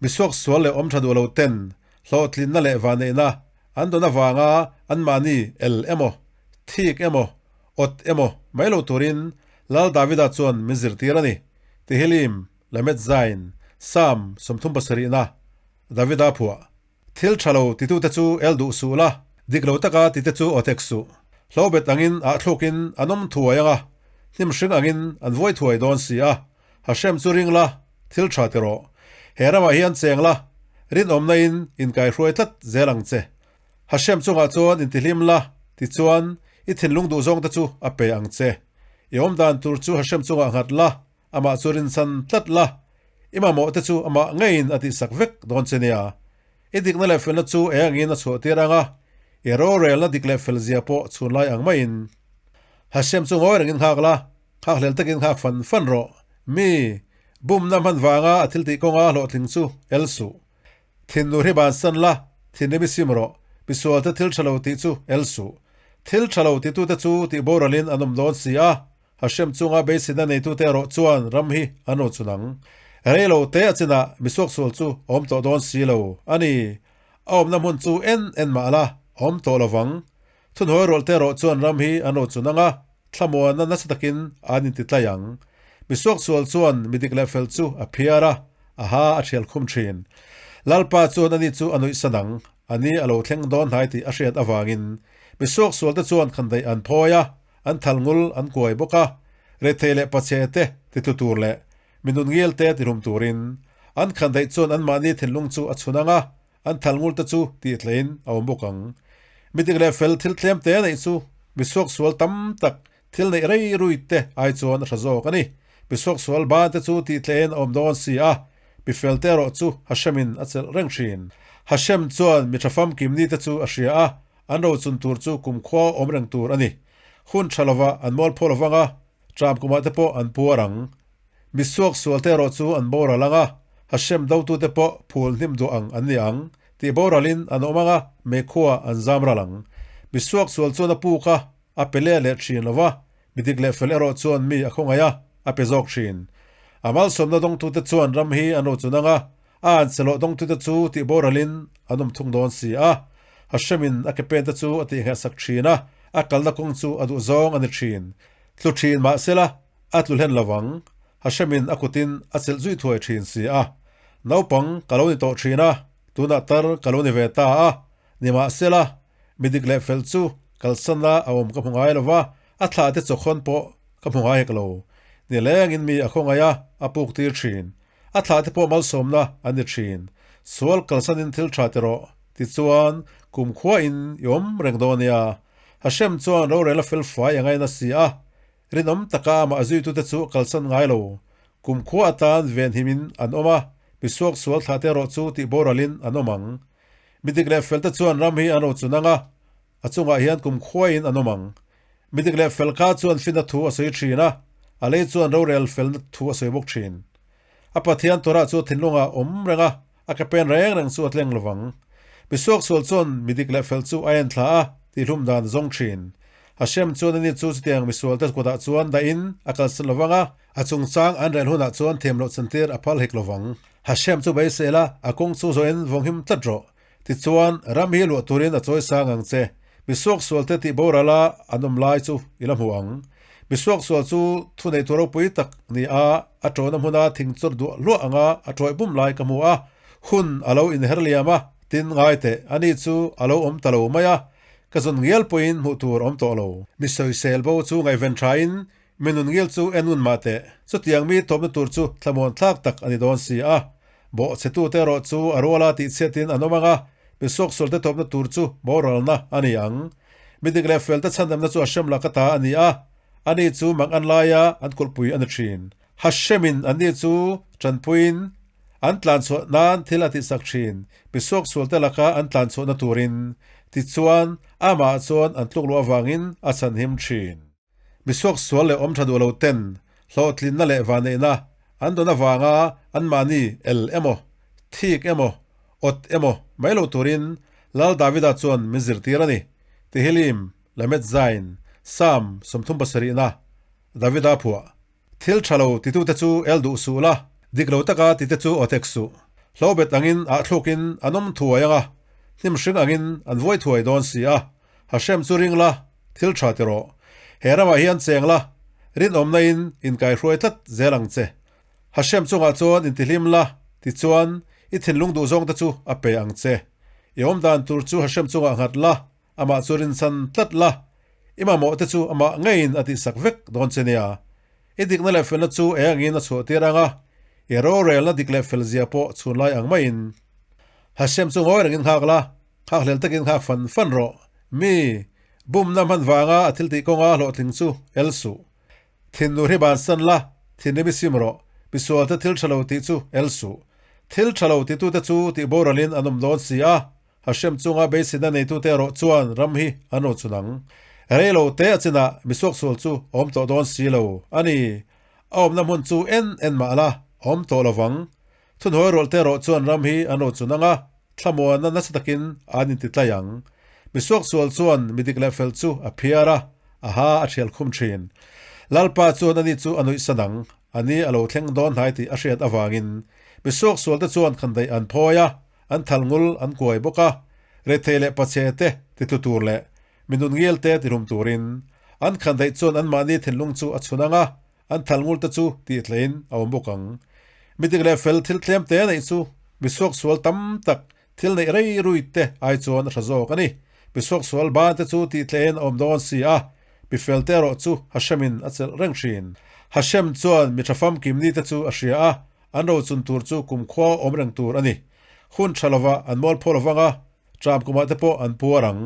Misuak sual leh awm tha duh lo ten hlawhtlinna leh vanneihna an dawn avanga anmahni el emaw, thik emaw, awt emaw mai lo turin Lal Davida chuan min zirtir a ni. Tehillim, Lamed Zain, Psalm 37na, Davida phuah. Thil tha lo titute chu el duh suh la, dik lo taka tite chu aw tek suh. Hlobet angin ahthluk-in an awm thuai ang a, hnim hring angin an vuai thuai dawn si a. Hashem chu ring la, thil tha ti rawh. He ramah hian cheng la, rinawmna in inkaihruai tlat zel ang che. Hashem chungah chuan intihlim la, tichuan i thinlung duh zawngte chu a pe ang che. I awmdan tur chu Hashem chungah nghat la, amah chu rinchhan tlat la, i mamawh te chu amah ngeiin a tihsak vek dawn che nia. I dikna leh felna chu eng angin a chhuah tir ang a, i rorelna dik leh fel zia pawh chhunlai ang maiin. Hashem chu ngawi rengin nghak la, Nghakhlel takin nghak fan fan rawh. Mi, bumna hman vanga a thil tih kawnga hlawhtling chu el suh. Thinur hi bansan la, thinrim i sim rawh. Misualte thil tha lo tih chu el suh. Thil tha lo titute chu tih boralin an awm dawn si a, Hashem chunga beiseina neitute erawh chuan ram hi an ro chun ang. Rei lo te a chinah misuaksual chu a awm tawh dawn si lo a ni. A awmna hmun chu en en mah la, a awm tawh lovang. Thunhawi rawlhte erawh chuan ram hi an ro chun ang a, thlamuanna nasa takin an inti tlai ang. Misuaksual chuan mi dik leh fel chu a phiar a, a ha a thial khum thin. Lalpa chuan ani chu a nuih san ang, a ni a lo thleng dawn hnai tih a hriat avangin. Misuaksualte chuan khandaih an phawi a, an thal ngul an kuai bawk a, rethei leh pachhe te titlu tur leh mi nun ngil te tihlum turin. An khandaih chuan anmahni thinlung chu a chhun ang a, An thal ngul te chu tih tlein a awm bawk ang. Mi dik leh fel thil tlem te neih chu mi suaksual tam tak thil neih rei rui te ai chuan a hra zawk a ni. Mi suaksual ban te chu tih tlein a awm dawn si a, mi fel te erawh chu Hashem-in a chelh reng thin. Hashem chuan mi tha famkim ni te chu a hria a, an rochun tur chu kumkhua awm reng tur a ni. Hun tha lovah an mualpho lovang a, Tram kumah te pawh an puar ang. Mi suaksual te erawh chu an boral ang a, Hashem dotute pawh phul hnim duh ang an ni ang, tih boralin an awm ang a, meikhua an zam ral ang. Mi suaksual chuan a puk a, a pe leh leh thin lo va, mi dik leh fel erawh chuan mi a khawngaih a, a pe zawk thin. A malsawmna dawngtute chuan ram hi an rochun ang a, a anselawh dawngtute chu tih boralin an awm thung dawn si a. Hashemin a ke pente chu a tihngehsak thin a, a kalna kawng chu a duhzawng a ni thin. Tlu thin mahsela a tlu hlen lo vang, Hashemin a kutin a chelh zui thuai thin si a. Naupang ka lo ni tawh thin a, tunah tar ka lo ni ve ta a, nimahsela mi dik leh fel chu kalsana a awm ka hmu ngai lo va, a thlah te chawkhawn pawh ka hmu ngai hek lo. Nilengin mi a khawngaih a, a puk tir thin. A thlah te pawh malsawmna an ni thin. Sual kalsanin thil tha ti rawh, tichuan kumkhua in i awm reng dawn nia. Hashem chuan rorel a fel fai a ngaina si a, rinawm taka amah zuitute chu a kalsan ngai lo. Kumkhua atan venhimin an awm a, misuak sual thlahte erawh chu tih boralin an awm ang. Mi dik leh felte chuan ram hi an rochun ang a, a chungah hian kumkhuain an awm ang. Mi dik leh fel kha chuan finna thu a sawi thin a, a lei chuan rorel felna thu a sawi bawk thin. A Pathian Torah chu thinlungah awm reng a, a ke pen reng reng chu a tleng lovang. Misuaksual chuan mi dik leh fel chu a en thla a, tihhlum dan a zawng thin. Hashem chuan ani chu chutiang misualte kutah chuan dahin a kalsan lovang a, a chungchang an rel hunah chuan thiam loh chantir a phal hek lovang. Hashem chu beisel a, a kawng chu zawhin vawnghim tlat rawh. Tichuan, ram hi luah turin a chawi sang ang che. Misuaksualte tih boral a an awm lai chu i la hmu ang. Misuaksual chu thuneitu ropui tak ni a, a tawna hmuna thing chawr duah hluah anga a tawih bum lai ka hmu a. Hun a lo inher liam a, tin ngai teh, ani chu a lo awm ta lo mai a, ka zawn ngial pawhin hmuh tur a awm tawh lo. Mi sawisel bo chu ngaihven thain mi nun ngil chu en ngun mah teh, chutiang mi tawpna tur chu thlamuan thlak tak a ni dawn si a. Bawhchhetute erawh chu a ruala tihchhiatin an awm ang a, mi suaksualte tawpna tur chu boralna a ni ang. Mi dik leh felte chhandamna chu Hashem laka ta a ni a, ani chu mang an laia an kulhpui a ni thin. Hashemin anni chu tanpuiin an tlanchhuah nan thil a tihsak thin, mi suaksualte laka an tlanchhuahna turin. Tichuan, amah chuan an tlukluh avangin a chhanhim thin. Mi suaksual leh awm tha duh lo ten hlawhtlinna leh vanneihna an dawn avanga anmahni el emaw, thik emaw, awt emaw mai lo turin Lal Davida chuan min zirtir a ni. Tehillim, Lamed Zain, Psalm 37na, Davida phuah. Thil tha lo titute chu el duh suh la, dik lo taka tite chu aw tek suh. Hlobet angin ahthluk-in an awm thuai ang a, hnim hring angin an vuai thuai dawn si a. Hashem chu ring la, thil tha ti rawh. He ramah hian cheng la, rinawmna in inkaihruai tlat zel ang che. Hashem chungah chuan intihlim la, tichuan i thinlung duhzawng te chu a pe ang che. I awmdan tur chu Hashem chungah nghat la, amah chu rinchhan tlat la, i mamawh te chu amah ngeiin a tihsak vek dawn che nia. I dikna leh felna chu eng angin a chhuah tir ang a, i rorelna dik leh fel zia pawh chhunlai ang maiin. Hashem chu ngawi rengin nghak la, nghakhlel takin nghak fan fan rawh. Mi, bumna hman vanga a thiltih kawnga hlawhtling chu el suh. Thinur hi bansan la, thinrim i sim rawh. Misualte thil tha lo tih chu el suh. Thil tha lo titute chu tih boralin an awm dawn si a, Hashem chunga beiseina neitute erawh chuan ram hi an ro chhun ang. Rei lo te a chinah misuaksual chu a awm tawh dawn si lo a ni. A awmna hmun chu en en mah la, a awm tawh lo vang. Thunhawi rawlhte erawh chuan ram hi an ro chhun ang a, thlamuanna nasa takin an inti tlai ang. Misuaksual chuan mi dik leh fel chu a phiar a, a ha a thial khum thin. Lalpa chuan ani chu a nuihsan ang, a ni a lo thleng dawn hnai tih a hriat avangin. Misuaksualte chuan khandaih an phawi a, An thal ngul an kuai bawk a, rethei leh pachhe te titlu tur leh mi nun ngil te tihlum turin an khan daih chuan anmahni thinlung chu a chhun ang a, an thal ngul te chu tihtlein a awm bawk ang. Mi dik leh fel thil tlem te neih chu mi suaksual tam tak thil neih rei rui te ai chuan a hra zawk a ni. Mi suaksual ban te chu tihtlein a awm dawn si a, mi fel te erawh chu Hashem-in a chelh reng thin. Hashem chuan mi tha famkim ni te chu a hria a, An rochun tur chu kumkhua awm reng tur a ni. Hun tha lova an mualpho lovang a, tram kumah te pawh an puar ang.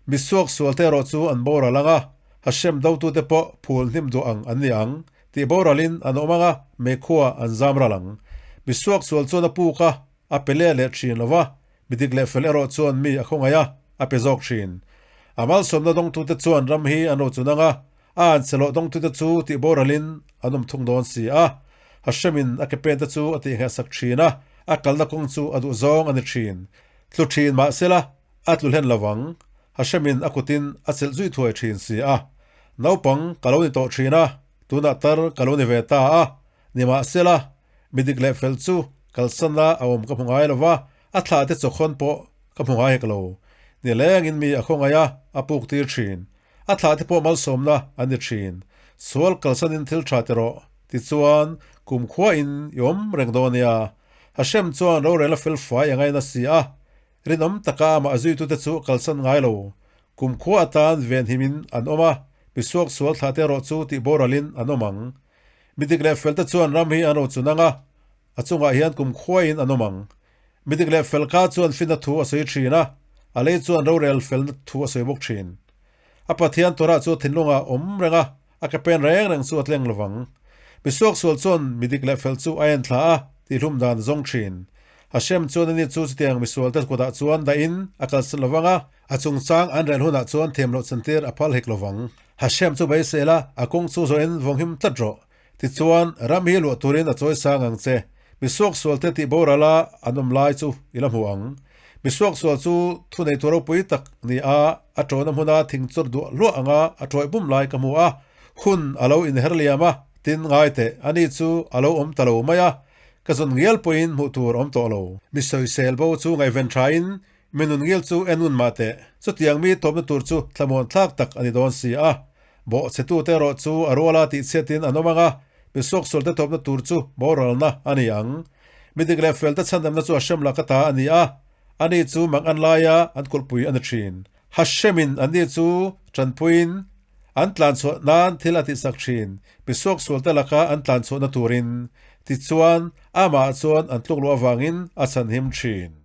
Mi suak sualte erawh chu an boral ang a, Hashem dotute pawh phul hnim duh ang an ni ang, tih boralin an awm ang a, meikhua an zam ral ang. Mi suak sual chuan a puk a, a pe leh leh thin lo va, mi dik leh fel erawh chuan mi a khawngaih a, a pe zawk thin. A malsawmna dawngtute chuan ram hi an rochun ang a, A an chelawh dawngtute chu tih boralin an awm thung dawn si a, Hashemin a ke pente chu a tihnghehsak thin a, a kalna kawng chu a duh zawng a ni thin. Tlu thin mah sela, a tlu hlen lo vang. Hashemin a kutin a chelh zui thuai thin si a. Naupang ka lo ni tawh thin a, tunah tar ka lo ni ve ta a, nimahsela, mi dik leh fel chu kalsana a awm ka hmu ngai lo va, a thlah te chawkhawn pawh ka hmu ngai hek lo. Nilengin mi a khawngaih a, a puk tir thin. A thlah te pawh malsawmna an ni thin. Sual kalsanin thil tha ti rawh. Tichuan, kumkhuain i awm reng dawn nia. Hashem chuan rorel a fel fai a ngaina si a. Rinawm taka amah zuitute chu kalsan ngai lo. Kumkhua atan venhimin an awm a, misuak sual thlah te erawh chu tih boralin an awm ang. Midik leh felte chuan ram hi an rochun ang a, a chungah hian kumkhuain an awm ang. Midik leh fel ka chuan finna thu a sawi thin a, a lei chuan rorel felna thu a sawi bawk thin. A Pathian Torah chu thinlungah awm reng a, a ke pen reng reng chu a tleng lovang. Misuaksual chuan midik leh fel chu a en thla a, tihhlum dan a zawng thin. Hashem chuan ani chu chutiang misualte kutah chuan dahin a kalsan lovang a, a chungchang an rel hunah chuan thiam loh chantir a phal hek lovang. Hashem chu beisel a, a kawng chu zawhin vawnghim tlat rawh. Tichuan, ram hi luah turin a chawi sang ang che. Mi suaksualte tih boral a an awm lai chu i la hmu ang. Mi suaksual chu thuneitu ropui tak ni a, a tawna hmuna thing chawr duah hluah anga a tawih bum lai ka hmu a. Hun a lo inher liam a, tin ngai teh, ani chu a lo awm ta lo mai a, ka zawn ngial pawhin hmuh tur a awm tawh lo. Mi sawisel bo chu ngaihven thain Mi nun ngil chu en un mah teh, chutiang mi tawpna tur chu thlamuan thlak tak a ni dawn si a. Bawhchhetute erawh chu a ruala tihchhiatin an awm ang a, mi suaksualte tawpna tur chu boralna a ni ang. Mi dik leh felte chhandamna chu Hashem laka ta a ni a, ani chu mang an laia an kulhpui a ni thin. Hashemin anni chu tanpuiin an tlanchhuah nan thil a tihsak thin, mi suaksualte laka an tlanchhuahna turin. Tichuan, amah chuan an tlukluh avangin a chhanhim thin.